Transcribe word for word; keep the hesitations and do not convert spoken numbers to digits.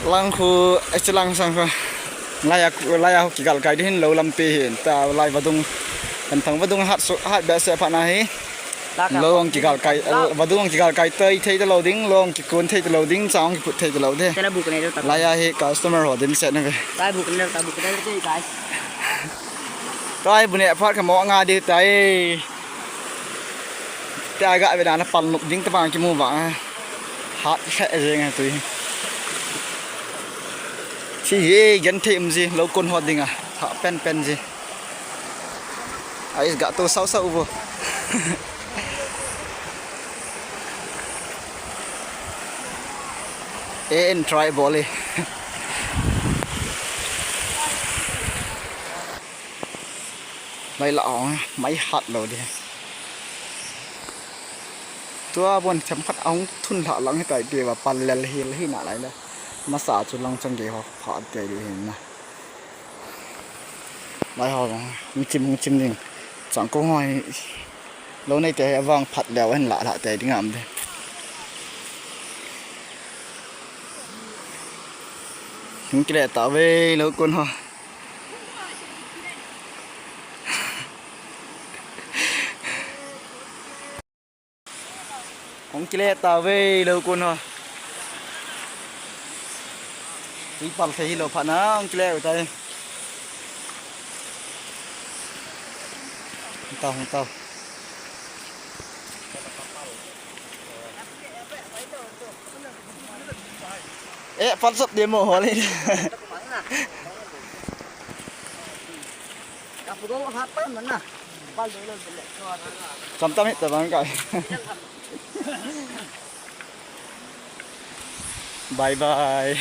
Lang khu, eh, chilang sang khu. Laiya, laiya khu kigal kai ding hin lou lampi hin. Tua lai vadung, kan thang vadung hat su, hat behseh phat na hi. Lou ang kigal kai, vadung ang kigal kai thei, thei talou ding, lou ang kikun thei talou ding, chang ang kiput thei talou ding. Laiya hi customer ho din set na ve. Tua hi bu neh phat kha mo nga ding tai. Tua ga ve dan a pal nup ding tabang kimu va. Hat lheh jeng a tui. Chi hi gen thei um ji, lou kun ho ding a. Tha pen pen ji. Ai ga to sau sau vo. E en try bol e. Lai la ong, mai hat lou ding. Tua bon themkhat ahung thun lha lang hitai pi va pal lel hil hi na lai le. Masa chu lang chang ge ho pha te ding hin na. Lai ho jong, hung chim, hung chim ding. Chang kong ho hi, lou nei te hi avang phat leu hin la, la te ding am de. Hung kile ta ve, lou kun ho. Hung kile ta ve, lou kun ho. Tui pal thei hilou phat na, hung kile u tai. Hung tao, hung tao. Eh, pal sop demo ho le. Cham tam hita bang kai. Bye bye.